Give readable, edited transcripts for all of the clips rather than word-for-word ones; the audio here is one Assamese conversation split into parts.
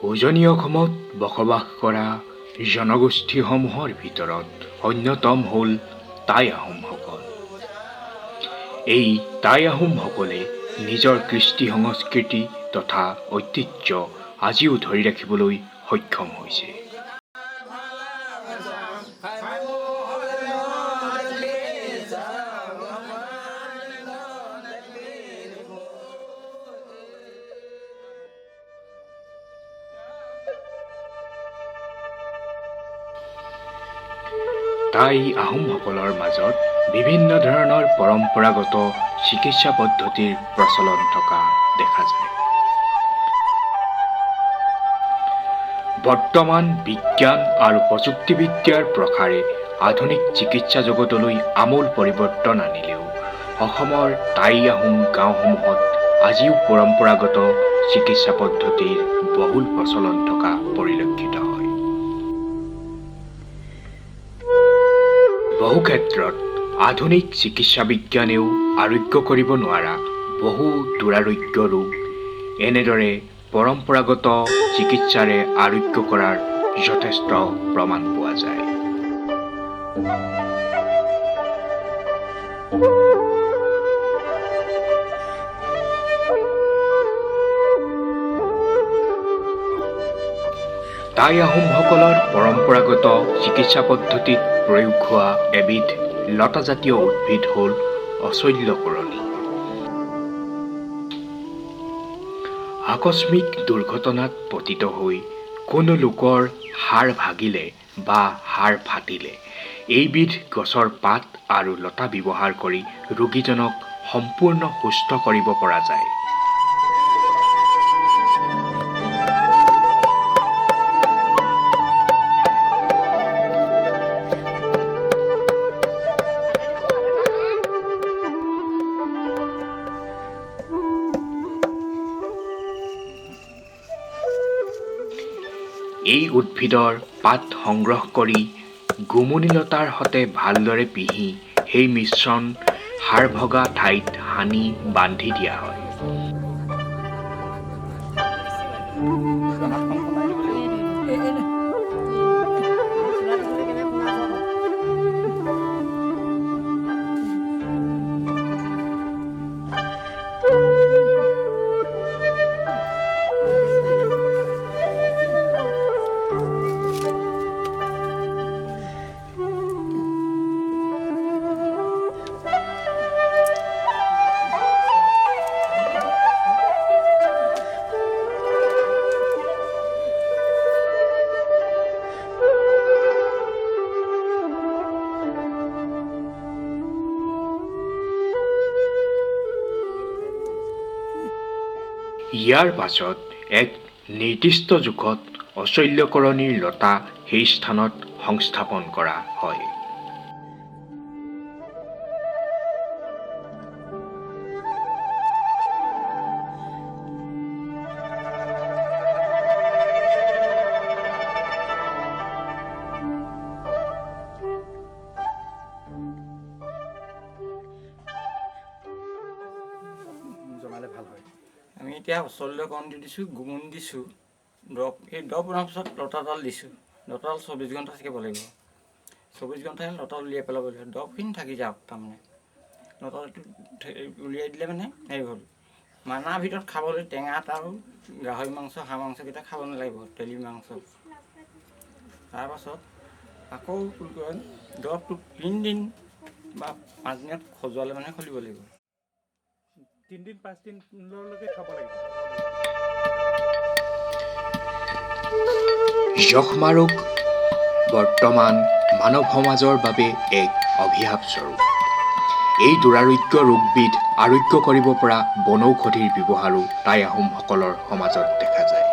উজনি অসমত বসবাস কৰা জনগোষ্ঠীসমূহৰ ভিতৰত অন্যতম হ'ল টাই আহোমসকল। এই টাই আহোমসকলে নিজৰ কৃষ্টি সংস্কৃতি তথা ঐতিহ্য আজিও ধৰি ৰাখিবলৈ সক্ষম হৈছে। টাই আহোমসকলৰ মাজত বিভিন্ন ধৰণৰ পৰম্পৰাগত চিকিৎসা পদ্ধতিৰ প্ৰচলন থকা দেখা যায়। বৰ্তমান বিজ্ঞান আৰু প্ৰযুক্তিবিদ্যাৰ প্ৰসাৰে আধুনিক চিকিৎসা জগতলৈ আমূল পৰিৱৰ্তন আনিলেও অসমৰ টাই আহোম গাঁওসমূহত আজিও পৰম্পৰাগত চিকিৎসা পদ্ধতিৰ বহুল প্ৰচলন থকা পৰিলক্ষিত হয়। বহু ক্ষেত্ৰত আধুনিক চিকিৎসা বিজ্ঞানেও আৰোগ্য কৰিব নোৱাৰা বহু দুৰাৰোগ্য ৰোগ এনেদৰে পৰম্পৰাগত চিকিৎসাৰে আৰোগ্য কৰাৰ যথেষ্ট প্ৰমাণ পোৱা যায়। টাই আহোমসকলৰ পৰম্পৰাগত চিকিৎসা পদ্ধতিত প্ৰয়োগ হোৱা এবিধ লতাজাতীয় উদ্ভিদ হ'ল অচল্যকৰণী। আকস্মিক দুৰ্ঘটনাত পতিত হৈ কোনো লোকৰ হাড় ভাগিলে বা হাড় ফাটিলে এইবিধ গছৰ পাত আৰু লতা ব্যৱহাৰ কৰি ৰোগীজনক সম্পূৰ্ণ সুস্থ কৰিব পৰা যায়। এই উদ্ভিদৰ পাত সংগ্ৰহ কৰি গুমনিলতাৰ সতে ভালদৰে পিহি সেই মিশ্ৰণ হাড় ভগা ঠাইত সানি বান্ধি দিয়া হয়। ইয়াৰ পাছত এক নিৰ্দিষ্ট জোখত অচল্যকৰণীৰ লতা সেই স্থানত সংস্থাপন কৰা হয়। আমি এতিয়া অচল্যকৰণী দিছোঁ, গুমন দিছোঁ, দৰৱ। এই দৰৱ বনোৱাৰ পিছত লতাডাল দিছোঁ। লতাডাল 24 ঘণ্টা থাকিব লাগিব। 24 ঘণ্টা লতাডাল উলিয়াই পেলাব লাগিব। দৰৱখিনি থাকি যাওক, তাৰমানে লতাডালটো উলিয়াই দিলে মানে হেৰি হ'ল। মানাৰ ভিতৰত খাবলৈ টেঙা আৰু গাহৰি মাংস, হাঁহ মাংসকেইটা খাব নালাগিব, তেলি মাংস। তাৰপাছত আকৌ কি কয়, দৰৱটো 3 দিন বা 5 দিনত খজুৱালে মানে খুলিব লাগিব। 3 দিন 5 দিনলৈকে খাব লাগিব। যক্ষ্মা ৰোগ বৰ্তমান মানৱ সমাজৰ বাবে এক অভিশাপস্বৰূপ। এই দুৰাৰোগ্য ৰোগবিধ আৰোগ্য কৰিব পৰা বনৌষধিৰ ব্যৱহাৰো টাই আহোমসকলৰ সমাজত দেখা যায়।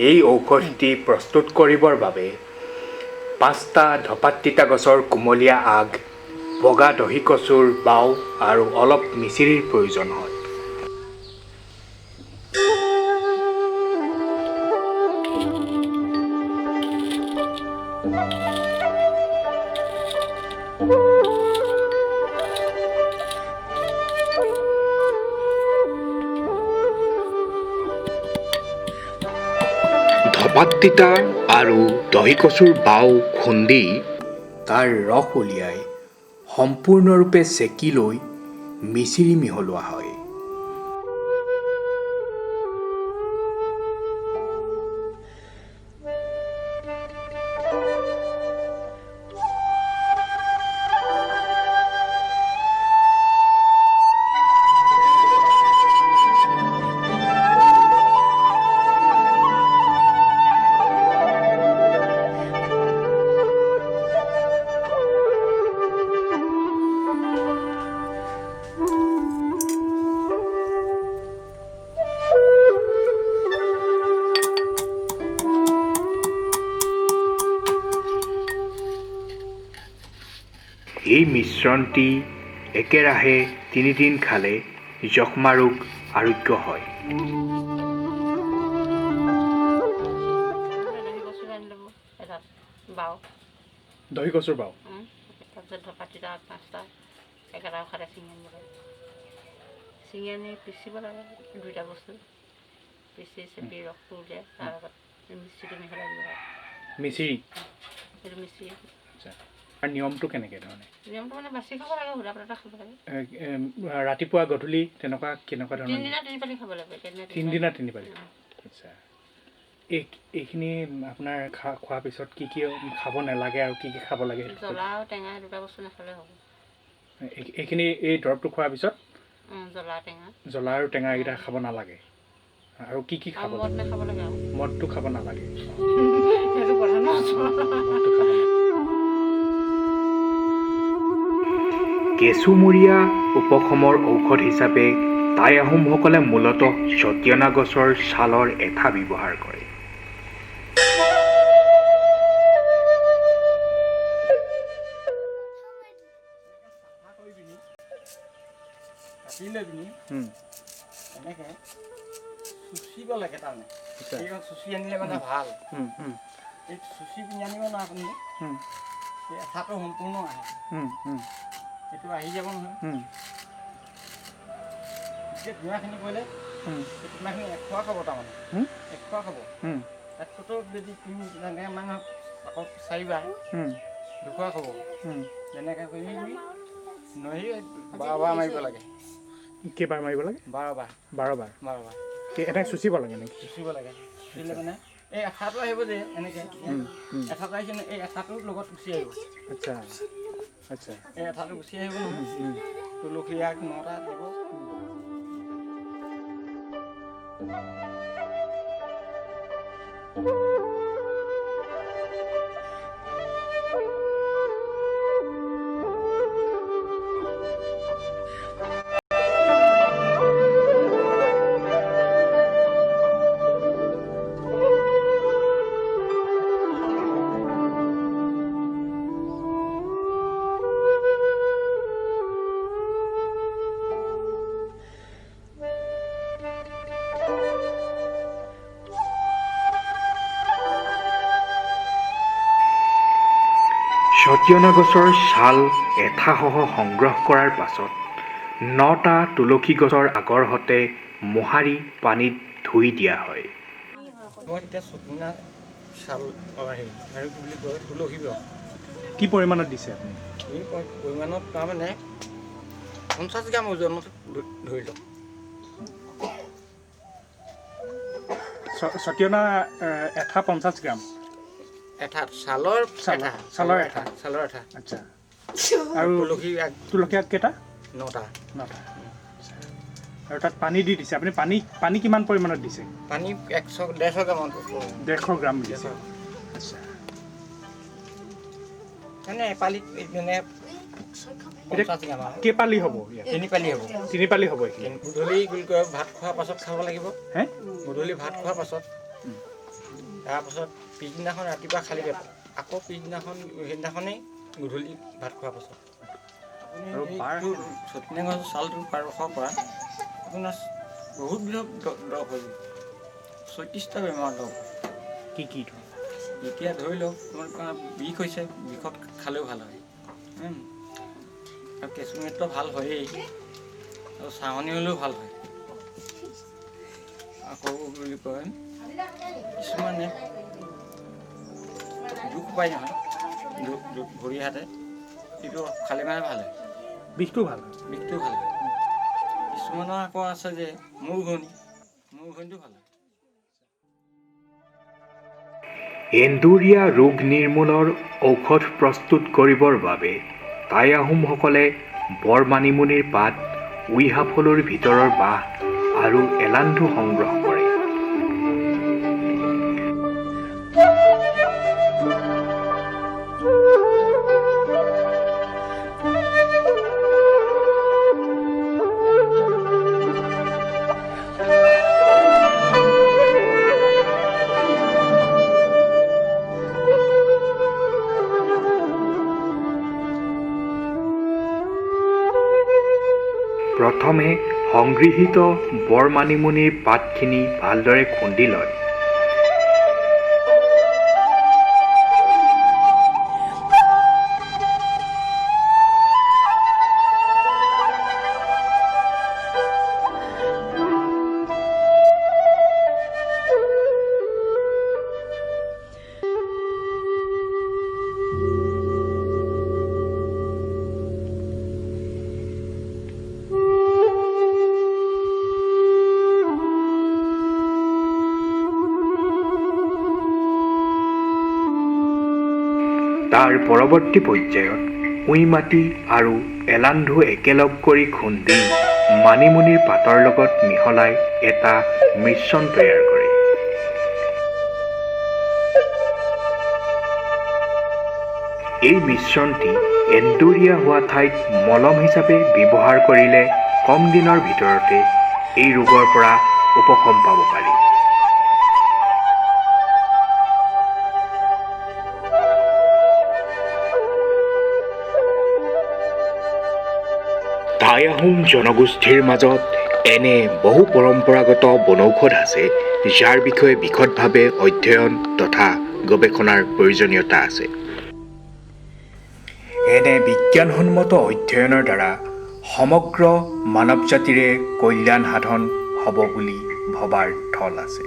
এই ঔষধটি প্ৰস্তুত কৰিবৰ বাবে 5টা ধপাত তিতা গছৰ কুমলীয়া আগ, বগা দহি কচুৰ বাও আৰু অলপ মিচিৰিৰ প্ৰয়োজন হয়। ধপাত তিতা আৰু দহি কচুৰ বাও খুন্দি তাৰ ৰস উলিয়াই সম্পূৰ্ণৰূপে চেকি লৈ মিচিৰি মিহলোৱা হয়। এই মিশ্ৰণটি একেৰাহে 3 দিন খালে যক্ষ্মা ৰোগ আৰোগ্য হয়। দহি কচু আনি ল'ব এডাল বাও। দহি কচুৰ বাও। তাৰপিছত ধপাত তিতা 5টা একেটা উশাতে ছিঙি আনিব লাগে। ছিঙি আনি পিচিব লাগে দুইটা বস্তু। পিচি চেপি ৰসটো উলিয়াই তাৰ লগত মিচিৰিটো মিহলাই দিব লাগে। মিচিৰি? সেইটো মিচিৰি। আচ্ছা, আৰু নিয়মটো কেনেকৈ ধৰণে? নিয়মটো মানে বাচি খাব লাগে, সুদা পাততে খাব লাগে। ৰাতিপুৱা গধূলি তেনেকুৱা কেনেকুৱা ধৰণৰ? তিনিদিনা তিনি পালি খাব লাগিব, একেদিনা। তিনিদিনা তিনি পালি। আচ্ছা, এইখিনি আপোনাৰ খোৱাৰ পিছত কি কি খাব নালাগে আৰু কি কি খাব লাগে সেইটো কৈ জ্বলা আৰু টেঙা দুটা বস্তু নাখালে হ'ব। এইখিনি এই দৰৱটো খোৱাৰ পিছত জ্বলা টেঙা। জ্বলা আৰু টেঙা এইকেইটা খাব নালাগে। আৰু কি কি আৰু খাব মদ লাগে? নাখাব লাগে আৰু। মদটো খাব নালাগে। সেইটো কথা ন। মদটো খাব নালাগে। কেঁচুমূৰীয়া উপশমৰ ঔষধ হিচাপে টাই আহোমসকলে মূলতঃ ছটিয়না গছৰ ছালৰ এঠা ব্যৱহাৰ কৰে। চাফা কৰি পিনি কাটি লৈ পিনি এনেকৈ চুচিব লাগে তাৰমানে। এইখন চুচি আনিলে মানে ভাল। উম, উম, এই চুচি পিনি আনিব ন আপুনি, এই এঠাটো সম্পূৰ্ণ আহে। উম, উম, এইটো আহি যাব নহয়। এতিয়া ধূনাখিনি কৰিলে এই ধূনাখিনি এখোৱা খাব তাৰমানে। এখোৱা খাব। তাততো যদি তুমি যেনেকৈ মানে আকৌ চাৰিবাৰ দুখোৱা খাব। তেনেকৈ কৰি পিনি নহি 12 বাৰ মাৰিব লাগে। কেইবাৰ মাৰিব লাগে? 12 বাৰ। 12 বাৰ? 12 বাৰ। এনেকৈ চুচিব লাগে নেকি? চুচিব লাগে। চুচিলে মানে এই এঠাটো আহিব যে এনেকৈ এঠাটো আহিছে ন, এই এঠাটোৰ লগত গুচি আহিব। আচ্ছা আচ্ছা এই এঠাটো গুচি আহিব নহয়, তুলসী আগ 9টা দিব। ছটিয়না গছৰ ছাল এঠাসহ সংগ্ৰহ কৰাৰ পাছত 9টা তুলসী গছৰ আগৰ সতে মোহাৰি পানীত ধুই দিয়া হয়। মই এতিয়া ছটিয়না ছাল হেৰি আৰু কি বুলি কয় তুলসী ৰস। কি পৰিমাণত দিছে আপুনি? এই পৰিমাণত তাৰমানে 50 গ্ৰাম ওজনত ধৰি লওক। ছটিয়না এঠা 50 গ্ৰাম? এঠা ছালৰ। এঠা। ছালৰ এঠা। ছালৰ এঠা। আচ্ছা, আৰু তুলসী আগ। তুলসী আগ কেইটা? 9টা। 9টা। আচ্ছা। আৰু তাত পানী দি দিছে আপুনি। পানী পানী কিমান পৰিমাণত দিছে? পানী 150 গ্ৰামত। 150 গ্ৰাম দিছে, আচ্ছা। মানে এপালিত মানে 50 গ্ৰাম আৰু। কেইপালি হ'ব ইয়াত? তিনি পালি হ'ব। তিনি পালি হ'ব এইখিনি? গধূলি বুলি কয় ভাত খোৱাৰ পাছত খাব লাগিব। হে? গধূলি ভাত খোৱাৰ পাছত, তাৰপাছত পিছদিনাখন ৰাতিপুৱা খালী পেটত, আকৌ পিছদিনাখন সেইদিনাখনেই গধূলি ভাত খোৱাৰ পাছত। আৰু ছটিয়না গছৰ ছালটো ৰসৰ পৰা আপোনাৰ বহুত বিধৰ দৰৱ হৈ যায়। 36টা বেমাৰৰ দৰৱ হয়। কি কি? এতিয়া ধৰি লওক তোমাৰ বিষ হৈছে, বিষত খালেও ভাল হয়। আৰু কেঁচুমীয়াটো ভাল হয়েই, আৰু চাহনি হ'লেও ভাল হয়। আকৌ বুলি কয় কিছুমানে দুখ পায় নহয় ভৰি হাতে, এইটো খালে মানে ভাল হয়, বিষটো ভাল হয়, বিষটো ভাল হয়। কিছুমানৰ আকৌ আছে যে মূৰ ঘূৰণি, মূৰ ঘূৰণিটো ভাল হয়। এন্দুৰীয়া ৰোগ নিৰ্মূলৰ ঔষধ প্ৰস্তুত কৰিবৰ বাবে টাই আহোমসকলে বৰ মানিমুনিৰ পাত, উইহাফলুৰ ভিতৰৰ বাঁহ আৰু এলান্ধু সংগ্ৰহ কৰে। প্ৰথমে সংগৃহীত বৰ মানিমুনিৰ পাতখিনি ভালদৰে খুন্দি লয়। তাৰ পৰৱৰ্তী পৰ্যায়ত উঁই মাটি আৰু এলান্ধু একেলগ কৰি খুন্দি মানিমুনিৰ পাতৰ লগত মিহলাই এটা মিশ্ৰণ তৈয়াৰ কৰে। এই মিশ্ৰণটি এন্দুৰীয়া হোৱা ঠাইত মলম হিচাপে ব্যৱহাৰ কৰিলে কম দিনৰ ভিতৰতে এই ৰোগৰ পৰা উপশম পাব পাৰি। টাই আহোম জনগোষ্ঠীৰ মাজত এনে বহু পৰম্পৰাগত বনৌষধ আছে যাৰ বিষয়ে বিশদভাৱে অধ্যয়ন তথা গৱেষণাৰ প্ৰয়োজনীয়তা আছে। এনে বিজ্ঞানসন্মত অধ্যয়নৰ দ্বাৰা সমগ্ৰ মানৱ জাতিৰে কল্যাণ সাধন হ'ব বুলি ভবাৰ থল আছে।